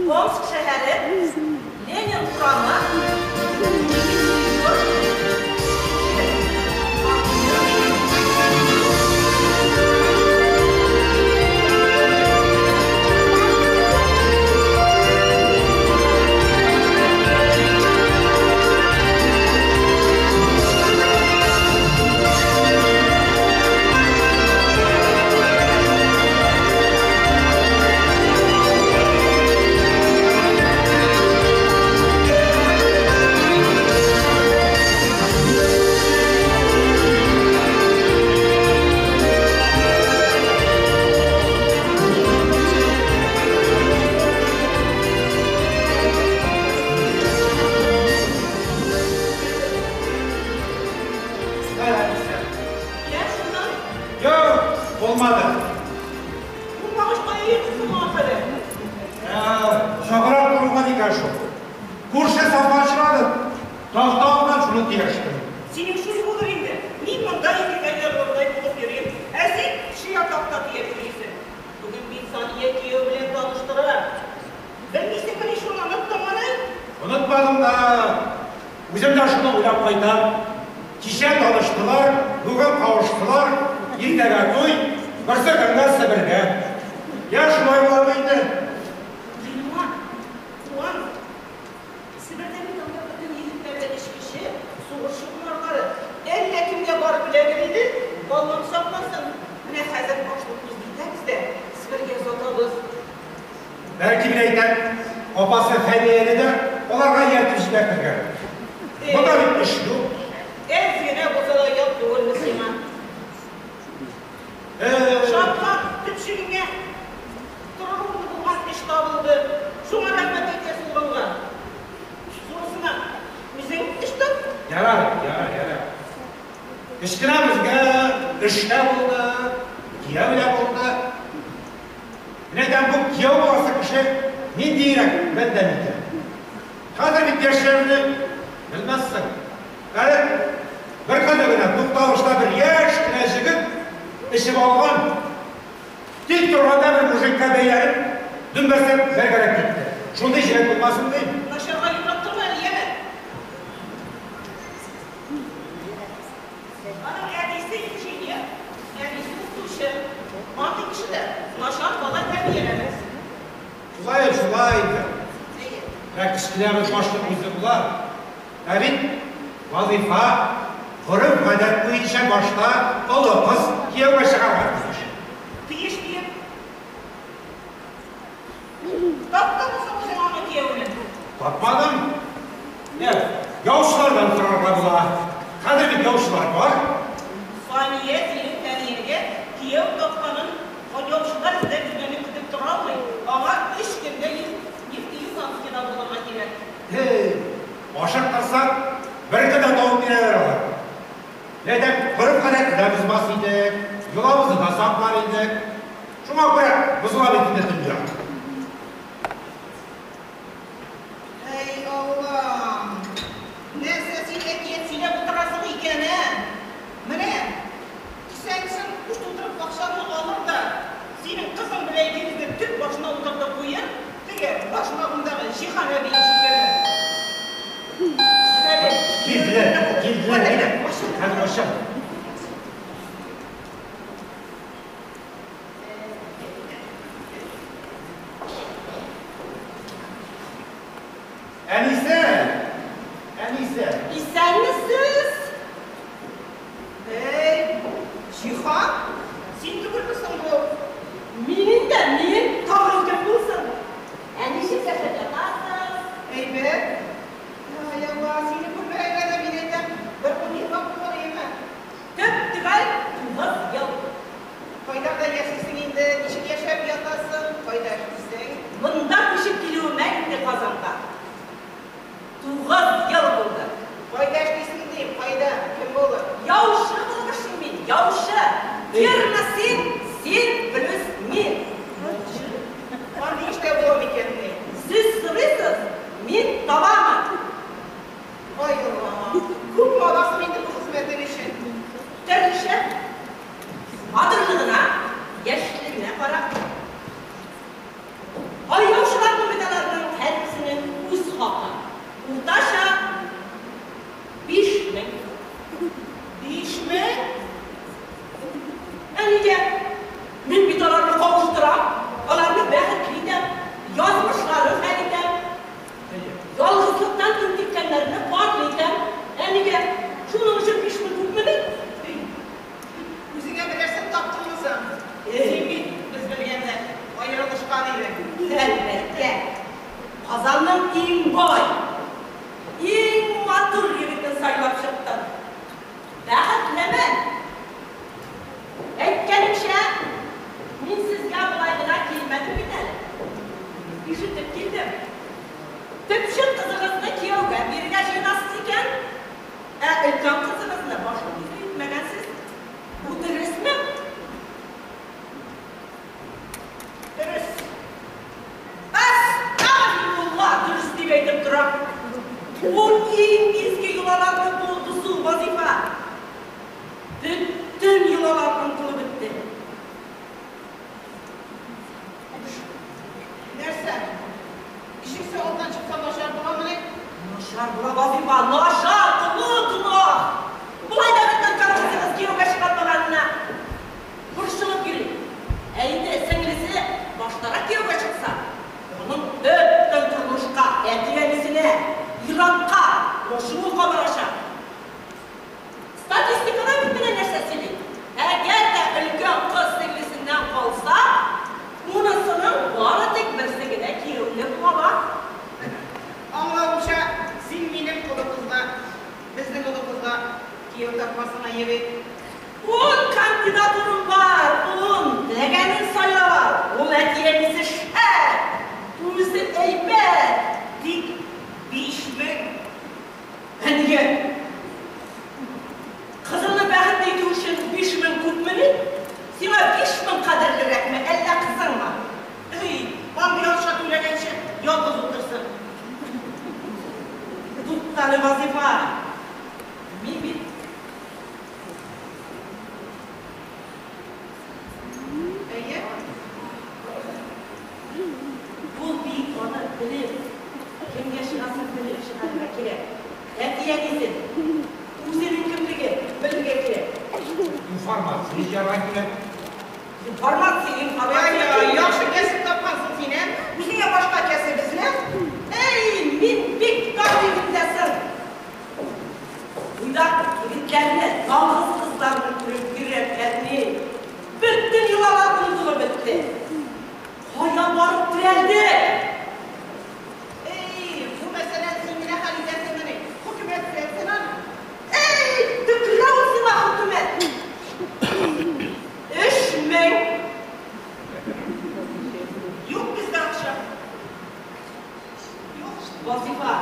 Омск шәһәре, Ленин урамы, 2-нче йорт, 2-нче. Я шуннан. Юк, булмады. Булмагач, кая йөрдең ахыры? Озаграк торылган икән шул. Күрше Сафа очрады. Такта алган, шуны төяштем. Синең шул булыр инде. Мин монда ике кәҗә борындай булып йөрим, ә син чия такта төяп йөрисең. Бүген мин Сания кияү белән таныштырам. Белмисеңмени шуны, оныттыңмыни? Онытмадым да, үзем дә шуны уйлап кайтам. Кичә таныштылар, бүген кавыштылар, иртәгә туй, берсе көнгә Себергә. Я шулай буламы инде? Гыйльман, куан. Себердә бит анда бөтен егетләр дә эчкече, сугышчы комарлары. Әллә кемгә барып эләгер иде, Аллам сакласын. Менә хәзер башлык күзли итәбез дә, Себергә озатабыз. Бәлки, мин әйтәм, апасы Фәнияне дә аларга ияртеп җибәртергә. Монда бит эш юк. Әз генә булса да ят түгелме сиңа? Шатлан, төпчегеңә торыр урыны булган эш табылды. Шуңа рәхмәт әйтәсе урынга. Зурысына үзең эш тап. Ярар, ярар, ярар. Кечкенә безгә эш тә булды, кияү дә булды. Менә әйтәм, бу кияү буласы кеше ниндиерәк бәндә микән? Хәзер бит яшьләрне белмәссең. Әле бер көнне генә тукталышта бер яшь кенә җегет эчеп алган. Тик торганда бер мужикка бәйләнеп, дөмбәсләп бәргәләп китте. Шундый җегет булмасын дим. Начарга юрап торма әле, яме. Аның әтисе инженер, әнисе укытучы. Андый кеше дә начар бала тәрбияләмәс. Шулай, шулай инде. Әйе. Ә кечкенәбез башлык үзе була. Ә бит вазыйфа, гореф-гадәт буенча башта олы кыз кияүгә чыгарга тиеш. Тиеш диеп. Таптыңмы соң үзең аны кияүне? Тапмадым. Йә, яучылардан сорарга була. Хәзер бит яучылар бар. Сания синең Фәниягә кияү тапканын яучылар эзләп йөргәнне көтеп тора алмый. Аңа өч көндә Нефтеюганскида булырга кирәк. Һей, ашыктырсак, бер көндә табып бирәләр алар. Әйдә, гореф-гадәтне дә бозмас идек, йолабызны да саклар идек. Шуңа күрә бозыла бит инде дөнья. Әй, Аллам! Нәрсә син әкият сөйләп утырасың икән, ә? Менә, кесәңсен уч тутырып акчаны алыр да, синең кызың белән икегезне төп башына утыртып куер, теге башмагындагы Җиһан әбиең шикелле. Әле, Килделәр, килделәр, әйдә. Хәзер ачам. Әнисе! Әнисе! Исәнмесез? Әй, Җиһан, син түгелме соң бу? Мин инде, мин, тагын кем булсын? Ә ничек яшәп ятасыз? Әйбәт. Ай, Алла, сине күрмәгәнгә дә мин әйтәм, бер ун еллап булыр, әйеме? Төп-төгәл 9 ел. Кайда да яшисең инде, ничек яшәп ятасың, кайда эшлисең? Монда күчеп килүемә инде Казанга 9 ел булды. Кайда эшлисең дим, кайда, кем булып? Яучы булып эшлим мин, яучы. Фирма син, син плюс мин. Андый эш тә була микәнни? Сез сорыйсыз, мин табамын. Ай, Алла, күпме аласың инде бу хезмәтең өчен? Төрлечә. Батырлыгына, яшьлегенә карап. Ай, яучыларның бит аларның Мин бит аларны кавыштырам, аларны бәхетле итәм, язмышларын хәл итәм. Ялгызлыктан интеккәннәрне парлы итәм. Ә нигә? Шуның өчен 5000 күпмени? Үзеңә берәрсен таптыңмы соң? Син бит без белгәндә аерылышкан идең. Әлбәттә. Казанның иң бай, иң матур егетен сайлап чыктым. Бәхетлемен. Әйткәнемчә, мин сезгә болай гына килмәдем бит әле. Ишетеп килдем. Төпчек кызыгызны кияүгә бирергә җыенасыз икән, ә өлкән кызыгызны башын күзгә итмәгәнсез. Бу дөресме? Дөрес. Әстәгъфирулла, дөрес дип әйтеп торам. Бу иң изге йолаларны бозу вазифа. Бөтен йолалар онытылып бетте. Нәрсә? Ишексе алдан чыкса начар буламыни? Начар була, Вазифа, начар, олы гөнаһ. Болай да бит өлкән кызыгыз кияүгә чыгармаганына борчылып йөри. Ә инде сеңлесе баштарак кияүгә чыкса, аның бөтен тормышка, әти-әнисенә, ир-атка ачуы кабарачак. Статистикада бит менә нәрсә сөйли. Әгәр дә өлкән кыз сеңлесеннән калса, унысының бары тик берсе генә кияүле була. Аңлавымча, син минем олы кызга, безнең олы кызга кияү тапмасына егет. 10 кандидатурым бар, 10. Теләгәнен сайлап ал. Ул әти-әнисе шәп, үзе әйбәт. Тик 5000. Ә нигә? Кызыңны бәхетле итү өчен 5000 күпмени? Сиңа 5000 кадерлерәкме, әллә кызыңмы? Эй, андый акча түләгәнче ялгыз утырсын. Туктале, Вазифа. Мин бит Әйе. Бу бит аны белеп, кемгә чыгасын белеп чыгарырга кирәк. Әти-әнисен, үзенең кемлеген белергә кирәк. Информация җыярга кирәк. Информация, информация. Ай, яхшы кәсеп тапкансың син, ә? Үзеңә башка кәсеп эзлә. Эй, мин бик тар егетдәсең. Уйлап егетләрне, ялгыз кызларны күреп йөрәк әрни. Бөтен йолалар онытылып бетте. Кая барып терәлде? Эй, бу мәсьәләне син генә хәл итәсеңмени? Хөкүмәт төзәтсен аны. Эй, төкерә ул сиңа хөкүмәт. 3000. Юк бездә акча. Юк. Вазифа,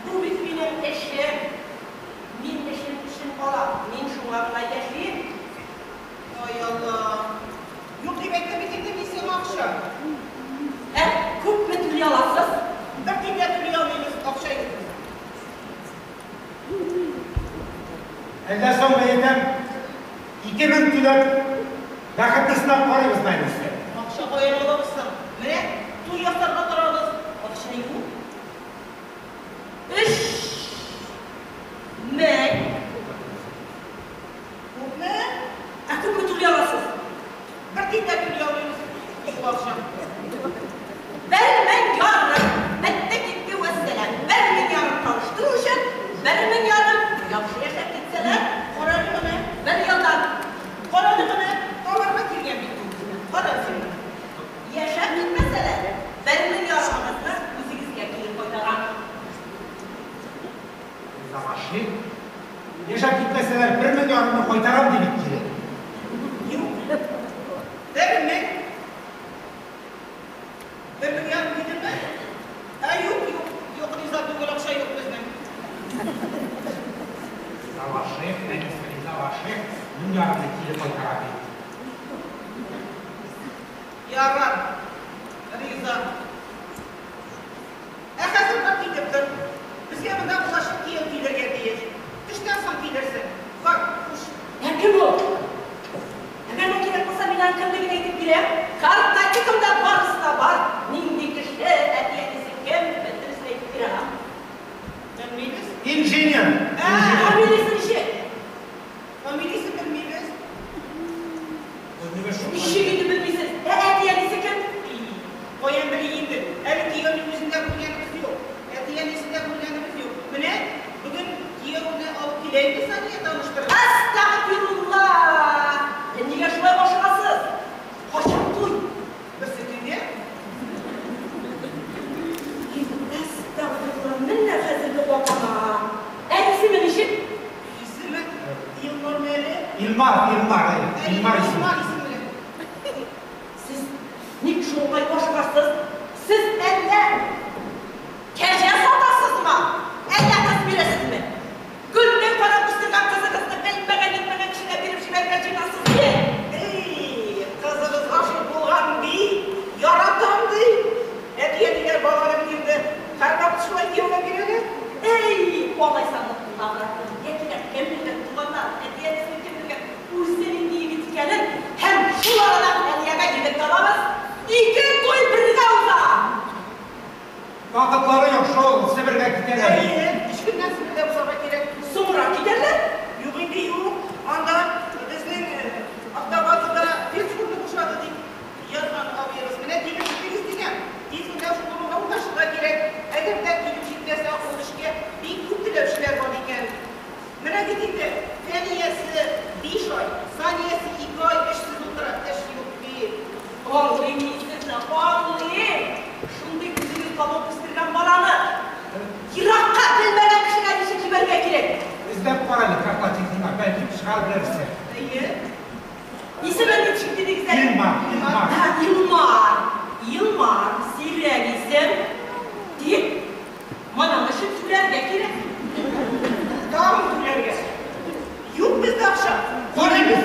бу бит минем эшем. Мин эшем өчен алам. Мин шуңа гына яшим. Ай Алла. Юк дип әйттем бит инде мин сиңа акча. Ә күпме түли аласыз? Бер тиен дә түли алмыйбыз, акча юк. Әллә соң мин әйтәм, 2000 түләп бәхетне сынап карыйбызмы әнисе? Акча каян алабыз соң? Менә туй ясарга торабыз, акча юк. 3000. Күпме? Ә күпме түли аласыз? Бер тиен дә түли алмыйбыз. Юк акча. 1500. Бетте китте вәссәлам. 1500 таныштыру өчен, 1500 яхшы яшәп китсәләр, Карады моны. бер елдан Карады моны. Товарга килгән бит ул. Кара син. яшәп китмәсәләр, 1500-ны үзегезгә кире кайтарам. Ризалашыйк. Яшәп китмәсәләр, 1500-ны кайтарам дип бит кире. Юк. 1000. 1500 дидемме? Ә юк, юк. Юк, риза түгел, акча юк безнең. Ризалашыйк, әнисе, ризалашыйк. 1500-ны кире кайтара дип. Ярар. Риза. Ә хәзер бар китеп тор. Безгә монда булачак кияү килергә тиеш. Төштән соң килерсең. Бар, хуш. Ә кем ул? Әгәр дә кирәк булса, мин аның кемлеген әйтеп бирәм. Картотекамда барысы да бар. Нинди кеше, әти-әнисе кем, бөтенесен әйтеп бирәм. Белмибез. Инженер. Ә, Инженер. Фамилиясе ничек? Фамилиясе белмибез. Белмибез шул. Ничек инде Белик инде. Әле кияүнең үзен дә күргәнебез юк. Әти-әнисен дә күргәнебез юк. Менә бүген кияүне алып килә инде Сания таныштырып. Әстәгъфирулла! Нигә шулай ашыгасыз? Качан туй? Берсе көнгә. Әстәгъфирулла, менә хәзерге вакыта. Ә исеме ничек? Исеме Илнур әле. Илмар, Илмар, Илмар исеме. Илмар исемле. Сез ник шулай ашыгасыз? Сез әллә кәҗә сатасызмы? Әллә кыз бирәсезме? Гөлдәй карап үстергән кызыгызны белмәгән-нитмәгән кешегә биреп җибәрергә җыенасызмы? Эй, кызыгыз гашыйк булган ди, яратам ди. Әти-әниләр балаларын инде һәрвакыт шулай кияүгә бирәләр. Эй, алайса ныклабрак белергә кирәк, кем белгән, туганнар, әти-әнисен кем белгән, үзе нинди егет икәнен һәм шул арада Фәниягә егет табабыз. Ике туй бергә уза. Вакытлары юк, шул Себергә китәләр. Әйе, 3 көннән Себергә узарга кирәк. Соңрак китәрләр? Юк инде, юк. Анда безнең автобазада фельдшерны бушады дип язган абыегыз. Менә килеп җиттегез дигән. Тиз генә шул урынга урнашырга кирәк. Әгәр дә килеп җитмәсә, ул эшкә бик күп теләүчеләр бар икән. Менә бит инде Фәниясе 5 ай, Саниясе 2 ай эшсез утыра, эш юк бит. Аңлыйм мин сезне, аңлыйм. Шундый күзегез табып үстергән баланы еракка белмәгән кешегә ничек җибәрергә кирәк? Эзләп кара әле, картотекаңа, бәлки чыгар берәрсе. Әйе. Исеме ничек дидегез әле? Илмар, Илмар. Һа, Илмар. Илмар, сирәк исем. Тик моның өчен түләргә кирәк. Тагын түләргә. Юк бездә акча. Түлибез.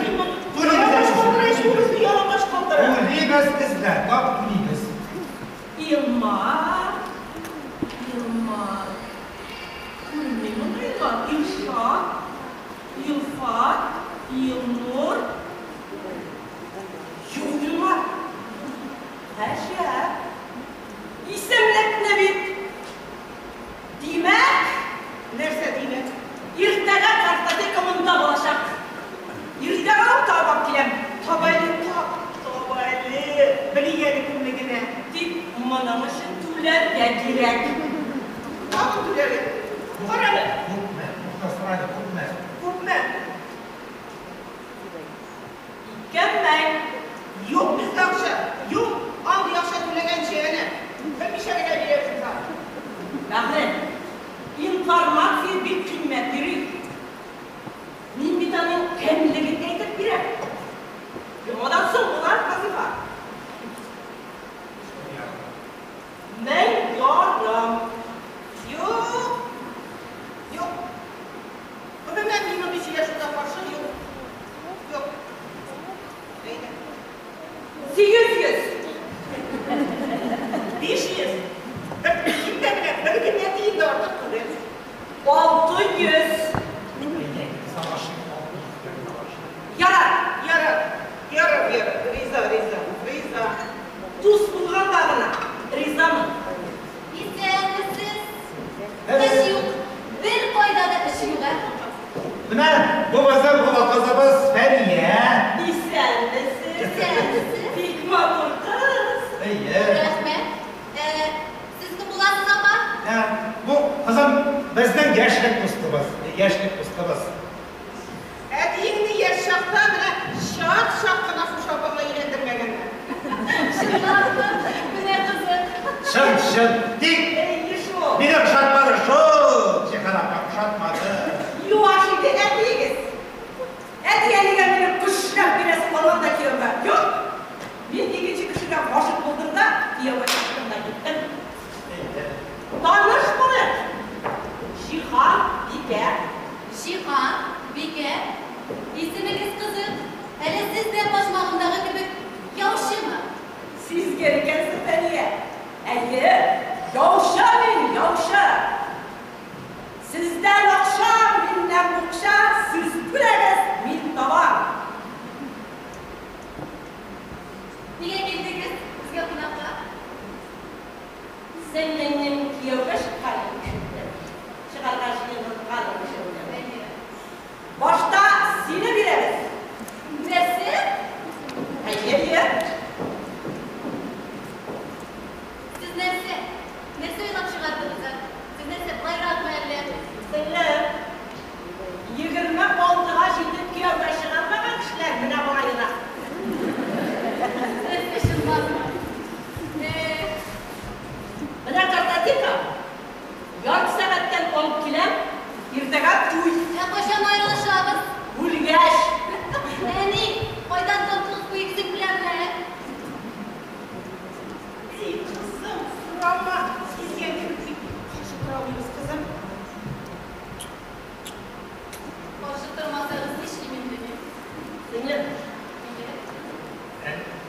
Түлибез. Ялангач калдыра ич бу безне, ялангач калдыра. Түлибез, эзлә, тап, түлибез. Илмар, Илмар. Күрмим монда Илмар. Илшат, Илфат, Илнур. Юк, Илмар. Гаҗәп. Исемлекне бит. Димәк, Нәрсә димәк? иртәгә картотека монда булачак. Иртәгә үк табып киләм. Таба әле, тап, таба әле. Белик әле кемлегенә. Тик моның өчен түләргә кирәк. Тагын түләргә. Кара әле. Күпме? Тукта, сора әле, күпме? Күпме? 2000. Юк бездә акча. Юк. Андый акча түләгәнче әнә. Белмичә генә бирәбез аңа. Бәгърем, информация бик кыйммәт йөри. Мин бит аның кемлеген әйтеп бирәм. Яңадан соң була вазифа. 1500. Юк. Юк. Гомумән, мин мондый сөйләшүгә каршы юк. Юк. Әйдә. 800. 500. Бер ким дә менә бер генә тиен дә артык түгел. 600. Әйдә, ризалашыйк, 600 ризалашыйк. Ярар. Ярар. Ярар, ярар. Риза, риза, риза. Дус булганда гына ризамын. Исәнмесез. Эш юк. Бер кайда да эш юк, ә? Менә бу безнең була кызыбыз Фәния. Исәнмесез. Исәнмесез. Бик матур кыз. Әйе. Рәхмәт. Сез кем буласыз, апа? Ә, бу кызым безнең яшьлек дустыбыз, яшьлек дустыбыз. Әтиеңне яшь чакта менә чак-чак кына шушы апаңа өйләндермәгәннәр. Чынлапмы? Менә кызык. Чын, чын. Тик Әйе шул. мине ошатмады шул. Җиһан апа ошатмады. Юаш иде әтиегез. Әти-әнигә мине көчләп бирәсе калган да кияүгә. Юк. Мин икенче кешегә гашыйк булдым да, кияүгә чыктым да киттем. Әйе. Таныш булыйк. Җиһан Бикә. Җиһан, Бикә. Исемегез кызык. Әле сез дә почмагымдагы кебек яучымы? Сизгер икәнсез, Фәния. Әйе, яучы мин, яучы. Сездән акча, миннән букча, сез түләгез, мин табам. Нигә килдегез безгә кунакка? Сеңлеңнең кияүгә чыкканын ишеттем. Чыгарга җыенган ишеттем. Әйе. Башта сине бирәбез. Нәрсә? Әйе, әйе.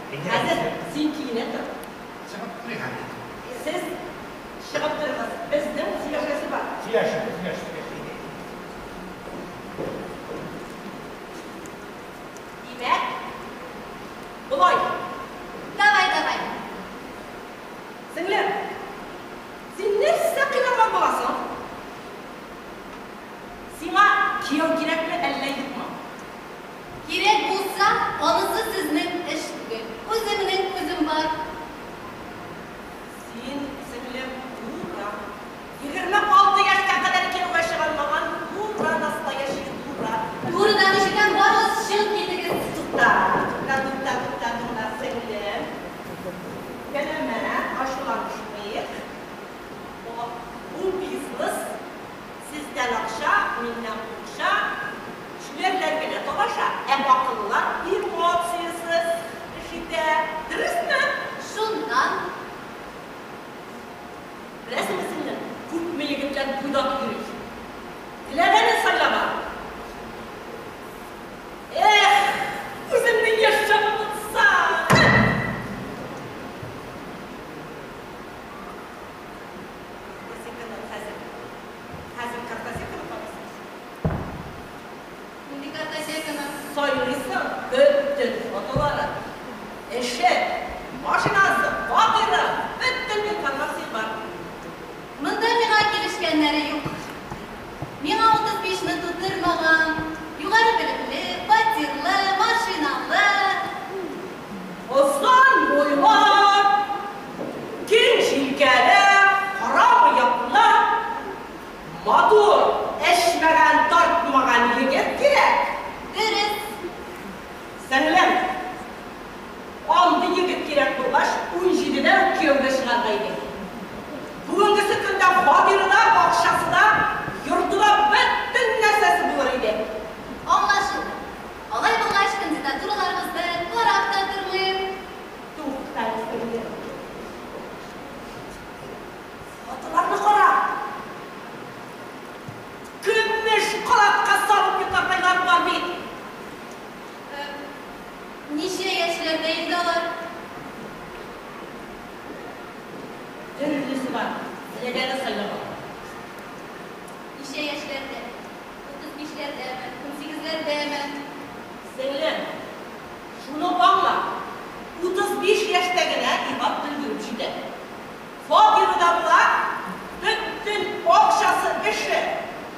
Хәзер син киенә тор. Чыгып торыйк әле. Сез чыгып торыгыз. Безнең сөйләшәсе бар. Сөйләшик, сөйләшик. Димәк, болай. Давай, давай. Сеңлем, син нәрсә кыйналган буласың? Сиңа кияү кирәкме, әллә юкмы? Кирәк булса, анысы сезнең эш түгел. Үземнең үзем бар. Син, сеңлем, дура. 26 яшькә кадәр кияүгә чыгармаган дура, настоящий дура. Турыдан ишектән барыгыз, чыгып китегез. Тукта, тукта, тукта, тукта, тукта, сеңлем. Янәмә, ачуланышмыйк. Бу бизнес, сездән акча, миннән акча. Чүләрләр генә талаша, ә акыллылар эмоциясез эш итә. Дөресме? Шуннан. Беләсеңме, сеңлем, күпме егетләр буйдак йөри. Теләгәнен сайлама. Эх, үземнең яшь чагым булса. Картотеканы хәзер. Хәзер картотеканы табасың. Нинди картотеканы? Сайлыйсың бөтен фотолары. Эше, машинасы, фатиры, бөтен информация бар. Монда миңа килешкәннәре юк. Миңа 35-не тутырмаган, югары белемле, фатирлы, машиналы. Озын буйлы, киң җилкәле, кара мыеклы, матур, эчмәгән, тартмаган егет кирәк. Дөрес. Сеңлем, андый егет кирәк булгач, 17-дә үк кияүгә чыгарга иде. Бүгенгесе көндә фатиры да, акчасы да, йорты да, бөтен нәрсәсе булыр иде. Аңлашылды. Алай булгач, кандидатураларыгызны карап та тормыйм. Тукта, сеңлем. Фотоларны кара. Көмеш халатка салып йотарлар бар бит. Ничә яшьләрдә инде алар? Төрлесе бар. Теләгәнен сайлап ал. Ничә яшьләрдә? 35-ләрдәме, 18-ләрдәме? Сеңлем, шуны аңла. 35 яшьтә генә ир-ат өлгереп җитә. Фатиры да була, бөтен акчасы, эше.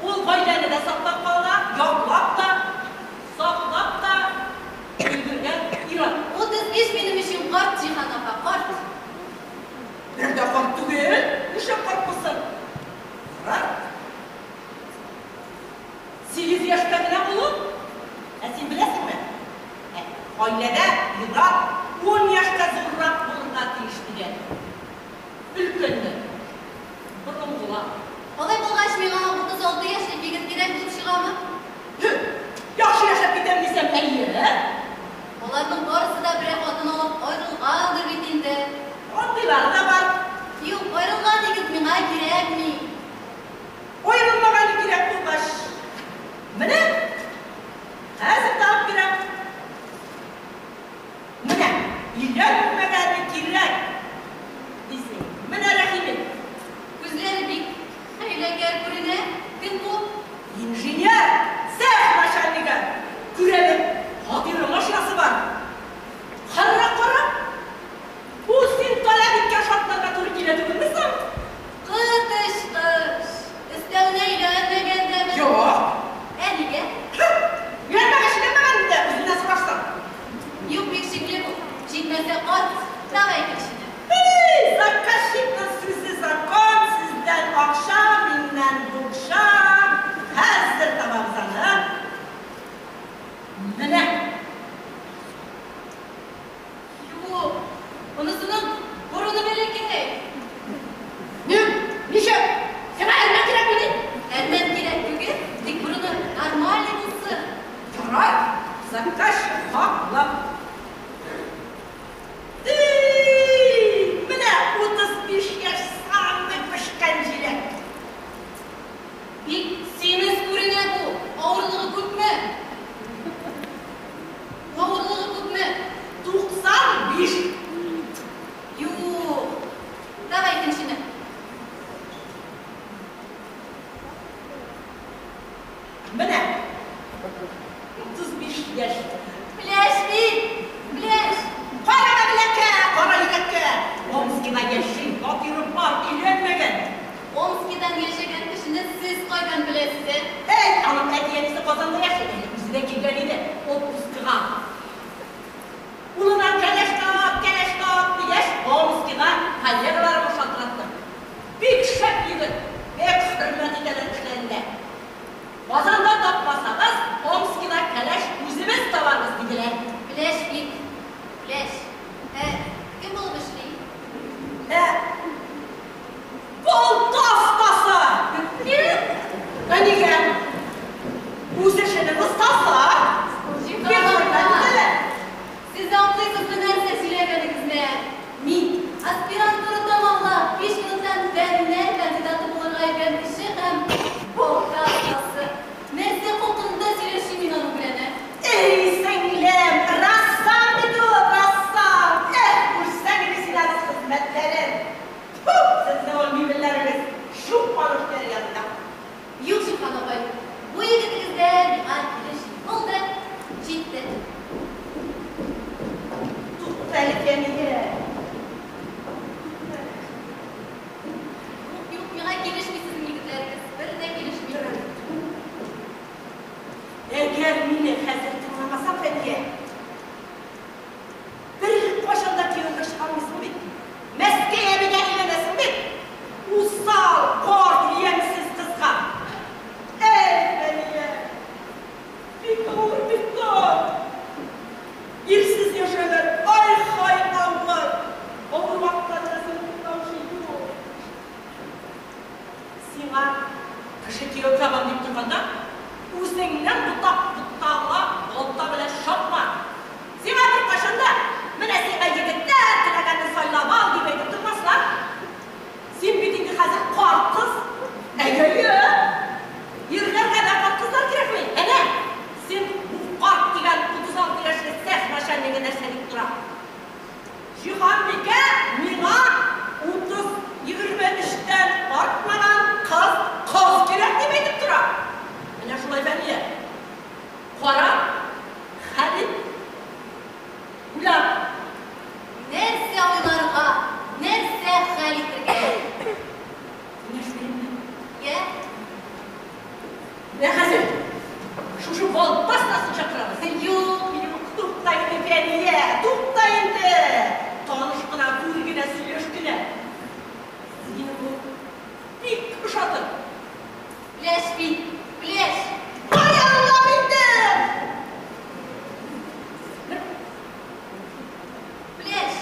Ул гаиләне дә саклап кала, яклап та, саклап та өлгергән ир-ат. 35 минем өчен карт, Җиһан апа, карт. Бер дә карт түгел, нишләп карт булсын? Ярар. 8 яшьтә генә булу. Ә син беләсеңме? Гаиләдә ир-ат 10 яшькә зуррак булырга тиеш дигән. Өлкәннәр. Борынгылар. Алай булгач, миңа 36 яшьлек егет кирәк булып чыгамы? Яхшы яшәп китәм дисәм, әйе. Аларның барысы да берәр хатын алып аерылгандыр бит инде. Андыйлары да бар. Юк, аерылган егет миңа кирәкми. Аерылмаганы кирәк булгач, менә хәзер табып бирәм. Менә өйләнмәгәне кирәк дисең. Менә рәхим ит. Күзләре бик хәйләкәр күренә. Кем бу? Инженер, цех начальнигы. Күрәле, фатиры, машинасы бар. Харрак кара. Бу син таләп иткән шартларга туры килә түгелме соң? Коточкыч. Өстәвенә өйләнмәгән дәме? Юк. Ә нигә? Өйләнмәгәч, өйләнмәгән инде, үзеннән сорашсаң. Юк, бик шикле бу. Җитмәсә карт. Давай икенчене. Эй, заказчикның сүзе закон, сездән акча, миннән букча. Хәзер табабыз аны. Менә. Юк, монысының борыны бәләкәй. Ни? Ничек? Сиңа әрмән кирәкмени? Әрмән кирәк түгел, тик борыны нормальный булсын. Ярар, заказчик хаклы. Эй, менә 35 яшь самый пешкән җиләк. Бик симез күренә бу. Авырлыгы күпме? Авырлыгы күпме? 95. Каян беләсез, ә? Әй, аның әти-әнисе Казанда яши. Әле үзе дә килгән иде отпускыга. Улына кәләш тап, кәләш тап дигәч, Омскига коллегаларыма шалтыраттым. Бик шәп егет, бик хөрмәт итәләр эшләрендә. Казанда тапмасагыз, Омскида кәләш үзебез табарбыз, диделәр. Пеләш бит, пеләш. Ә кем булып эшли? Ә, балта остасы! Ә нигә? Үз эшенең остасы! Бик хөрмәт итәләр. Сез аңлыйсызмы нәрсә сөйләгәнегезне? Мин аспирантура тәмамлап, 5 минуттан фәннәр кандидаты булырга йөргән кеше һәм балта остасы. Нәрсә хакында сөйләшим мин аның белән, ә? Эй, сеңлем, рассам бит ул, рассам! Эх, күрсәң иде син аның хезмәтләрен! Тфү, сезнең ул мебельләрегез чүп алып янында. Юк, Җиһан апай, бу егетегездә миңа килеш булды, җитте. Тукта әле, Фәния. Юк, юк, миңа килешми сезнең егетләрегез, бер дә килешми. Әгәр мине хәзер тыңламасаң, Фәния, бер кайчан да кияүгә чыга алмыйсың бит. Мәскәй әбигә өйләнәсең бит. Усал, карт, ямьсез кызга. Әй, Фәния, бик авыр бит тор. Ирсез яшәүләр, ай-хай авыр. Авыр вакытларда сине туктаучы юк. Сиңа кеше кияү табам дип торганда, үзеңнең ботак-ботагыңа балта белән чапма. Сиңа бер кайчан да, менә сиңа егетләр теләгәнне сайлап ал дип әйтеп тормаслар. Син бит инде хәзер карт кыз. Әйе, ирләргә дә карт кызлар кирәкми. Әнә, син бу карт дигән 36 яшьле цех начальнигы нәрсә дип тора. Җиһанбикә миңа 30-23-тән артмаган кыз кирәк дип әйтеп тора. Менә шулай, Фәния. Кара, хәл ит. Уйла. Нәрсә уйларга, нәрсә хәл итәргә? Киңәш биримме? Йә? Менә хәзер шушы балта остасын чакырабыз. Юк, юк. Тукта инде, Фәния, тукта инде. Таныш кына, күр генә, сөйләш кенә. Сине бу бик ошатыр. Пеләш бит, пеләш. Ай, Аллам инде! Пеләш.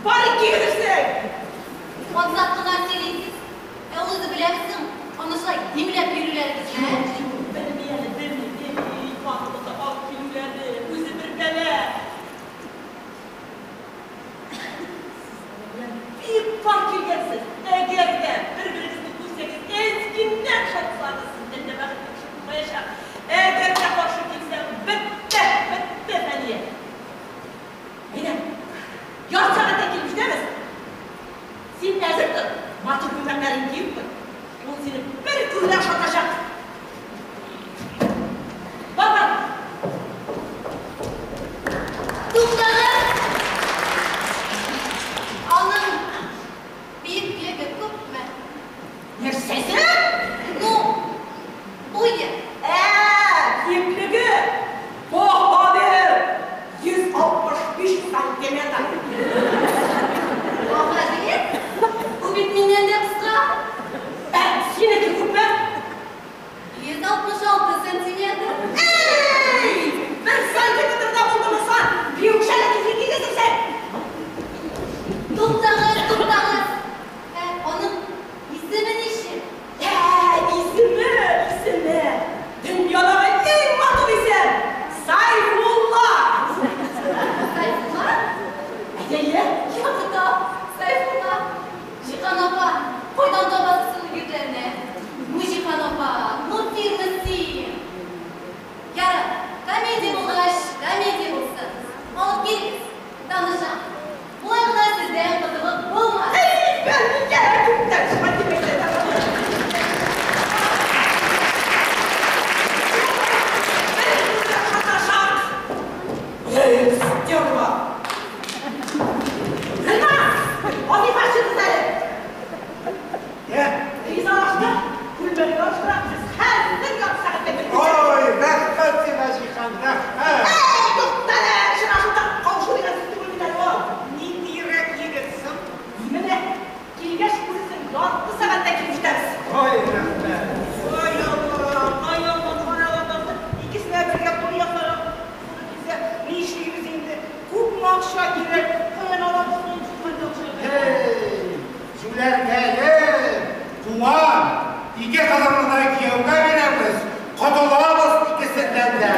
Бар кигезерсең. Ансат кына сөйлисез. Ә ул үзе беләме соң? Аны шулай димләп йөрүләрегезне, ә? Юк, белми әле, белми. Эй, хатыныбызны алып килүләре, үзе бер бәла. Сез аның белән бик пар килгәнсез. Әгәр дә бер-берегезне күрсәгез, әзгеннән шатсагыз, сездән дә бәхетле кеше булмаячак. Әгәр дә каршы килсәң, бетте, бетте, Фәния. Әйдә, ярты сәгатьтән килеп җитәбез. Син әзер тор, матур күлмәкләрен киеп куй. Ул сине бер күрүдә ошатачак. Ике кызымны да кияүгә бирәбез, котылабыз икесеннән дә.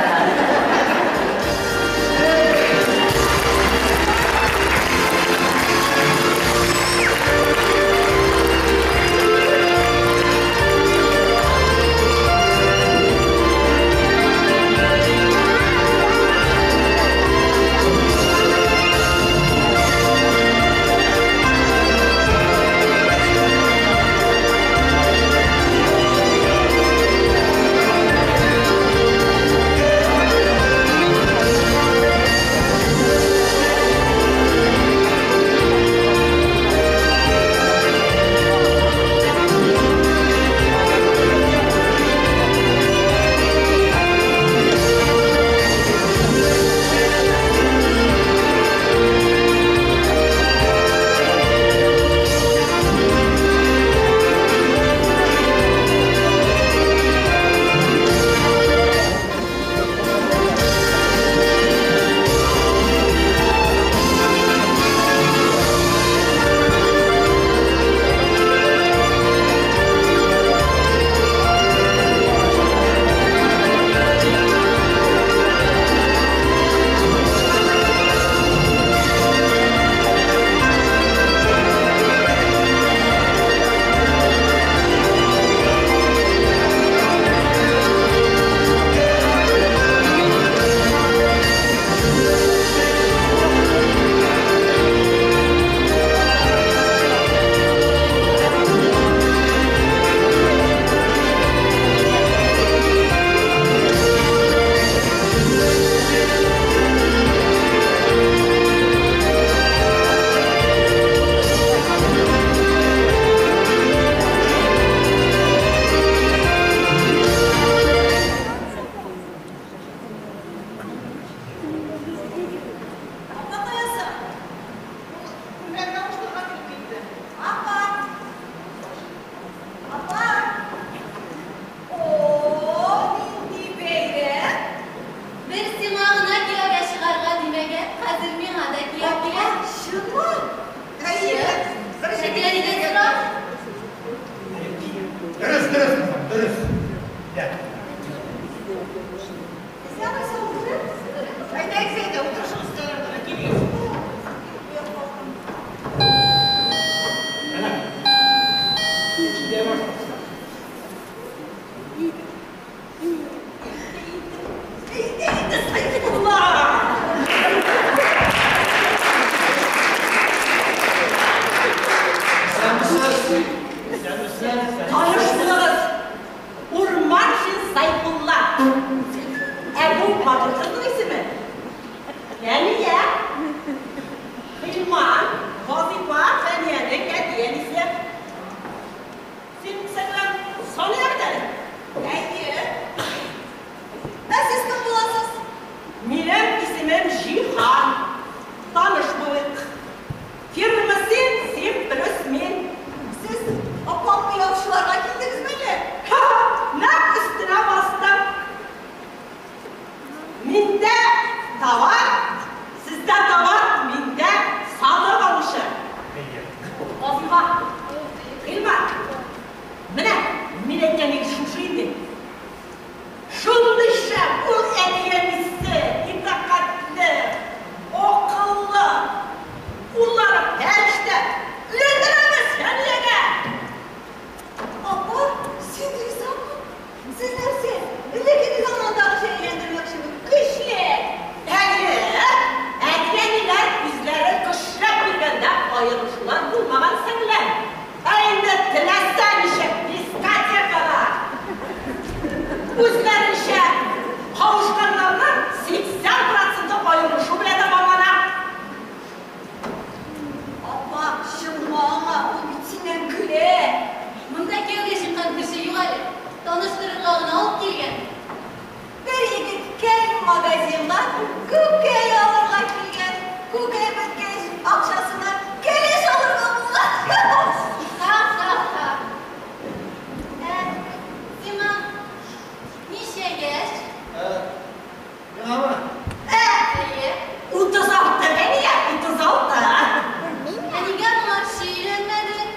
Ә нигә моңарчы өйләнмәдең?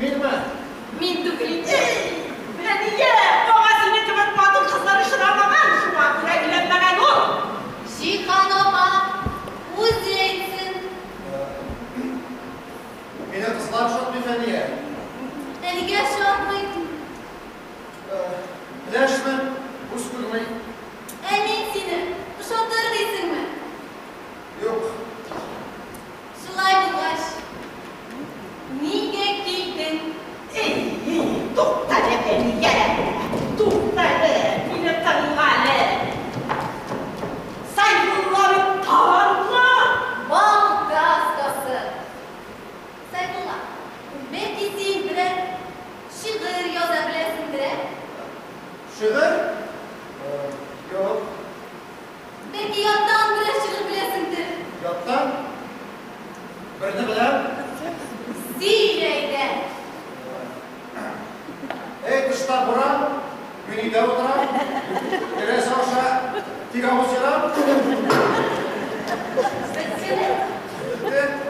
Минме? Мин түгел инде. Бәлки яттан берәр шигырь беләсеңдер? Яттан? Берне беләм. Сөйлә әйдә. Эй, тышта буран, мин өйдә утырам. Тәрәзә аша тик авыз ярам. Беттеме? Бетте.